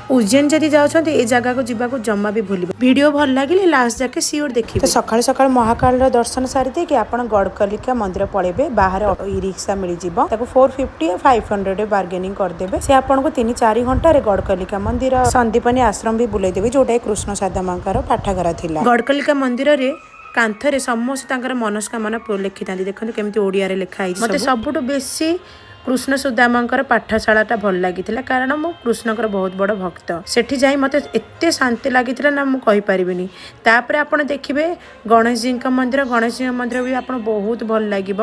ଉଜ୍ଜୈନ ଯଦି ଯାଉଛନ୍ତି, ଏ ଜାଗାକୁ ଯିବାକୁ ଜମା ବି ଭୁଲିବେ। ଭିଡ଼ିଓ ଭଲ ଲାଗିଲେ ଲାଷ୍ଟ ଯାକେ ସିଓର ଦେଖିବେ। ତ ସକାଳୁ ସକାଳୁ ମହାକାଳର ଦର୍ଶନ ସାରି ଦେଇକି ଆପଣ ଗଡ଼କଲିକା ମନ୍ଦିର ପଳେଇବେ। ବାହାରେ ଇ ରିକ୍ସା ମିଳିଯିବ। ତାକୁ 450, 500 ବାର୍ଗେନିଂ କରିଦେବେ। ସେ ଆପଣଙ୍କୁ 3-4 ଘଣ୍ଟାରେ ଗଡ଼କଲିକା ମନ୍ଦିର, ସନ୍ଦୀପନୀ ଆଶ୍ରମ ବି ବୁଲେଇ ଦେବେ, ଯୋଉଟା କୃଷ୍ଣ ସୁଦାମାଙ୍କର ପାଠାଗାର ଥିଲା। ଗଡ଼କଲିକା ମନ୍ଦିରରେ କାନ୍ଥରେ ସମସ୍ତେ ତାଙ୍କର ମନସ୍କାମନା ଲେଖିଥାନ୍ତି। ଦେଖନ୍ତୁ କେମିତି ଓଡ଼ିଆରେ ଲେଖା ହେଇଛି। ମତେ ସବୁଠୁ ବେଶୀ କୃଷ୍ଣ ସୁଦାମାଙ୍କର ପାଠଶାଳାଟା ଭଲ ଲାଗିଥିଲା, କାରଣ ମୁଁ କୃଷ୍ଣଙ୍କର ବହୁତ ବଡ଼ ଭକ୍ତ। ସେଠି ଯାଇ ମୋତେ ଏତେ ଶାନ୍ତି ଲାଗିଥିଲା ନା, ମୁଁ କହିପାରିବିନି। ତାପରେ ଆପଣ ଦେଖିବେ ଗଣେଶଜୀଙ୍କ ମନ୍ଦିର। ଗଣେଶଜୀଙ୍କ ମନ୍ଦିର ବି ଆପଣ ବହୁତ ଭଲ ଲାଗିବ।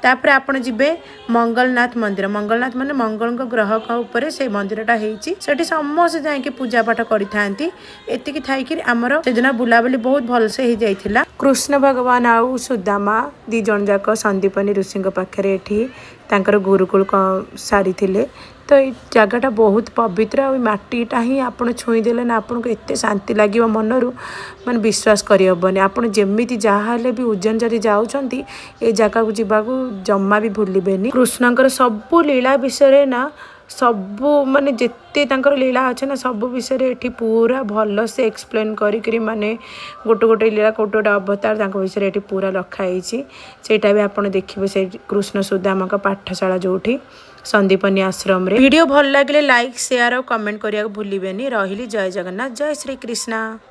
ତାପରେ ଆପଣ ଯିବେ ମଙ୍ଗଳନାଥ ମନ୍ଦିର। ମଙ୍ଗଳନାଥ ମାନେ ମଙ୍ଗଳଙ୍କ ଗ୍ରହଙ୍କ ଉପରେ ସେଇ ମନ୍ଦିରଟା ହେଇଛି। ସେଠି ସମସ୍ତେ ଯାଇକି ପୂଜା ପାଠ କରିଥାନ୍ତି। ଏତିକି ଥାଇକି ଆମର ସେଦିନ ବୁଲାବୁଲି ବହୁତ ଭଲସେ ହେଇଯାଇଥିଲା। କୃଷ୍ଣ ଭଗବାନ ଆଉ ସୁଦାମା ଦି ଜଣ ଯାକ ସନ୍ଦୀପନୀ ଋଷିଙ୍କ ପାଖରେ ଏଠି ତାଙ୍କର ଗୁରୁକୁଳ ସାରିଥିଲେ। ତ ଏଇ ଜାଗାଟା ବହୁତ ପବିତ୍ର। ଆଉ ଏଇ ମାଟିଟା ହିଁ ଆପଣ ଛୁଇଁ ଦେଲେ ନା, ଆପଣଙ୍କୁ ଏତେ ଶାନ୍ତି ଲାଗିବ ମନରୁ, ମାନେ ବିଶ୍ୱାସ କରିହେବନି। ଆପଣ ଯେମିତି ଯାହା ହେଲେ ବି ଉଜ୍ଜୈନ ଯଦି ଯାଉଛନ୍ତି, ଏ ଜାଗାକୁ ଯିବାକୁ ଜମା ବି ଭୁଲିବେନି। କୃଷ୍ଣଙ୍କର ସବୁ ଲୀଳା ବିଷୟରେ ନା, ସବୁ ମାନେ ଯେତେ ତାଙ୍କର ଲୀଳା ଅଛି ନା, ସବୁ ବିଷୟରେ ଏଠି ପୁରା ଭଲସେ ଏକ୍ସପ୍ଲେନ୍ କରିକିରି, ମାନେ ଗୋଟେ ଗୋଟେ ଲୀଳା, ଗୋଟେ ଗୋଟେ ଅବତାର, ତାଙ୍କ ବିଷୟରେ ଏଠି ପୁରା ଲେଖା ହେଇଛି। ସେଇଟା ବି ଆପଣ ଦେଖିବେ, ସେଇ କୃଷ୍ଣ ସୁଦାମାଙ୍କ ପାଠଶାଳା ଯୋଉଠି ସନ୍ଦୀପନୀ ଆଶ୍ରମରେ। ଭିଡ଼ିଓ ଭଲ ଲାଗିଲେ ଲାଇକ୍, ସେୟାର ଆଉ କମେଣ୍ଟ କରିବାକୁ ଭୁଲିବେନି। ରହିଲି, ଜୟ ଜଗନ୍ନାଥ, ଜୟ ଶ୍ରୀ କୃଷ୍ଣ।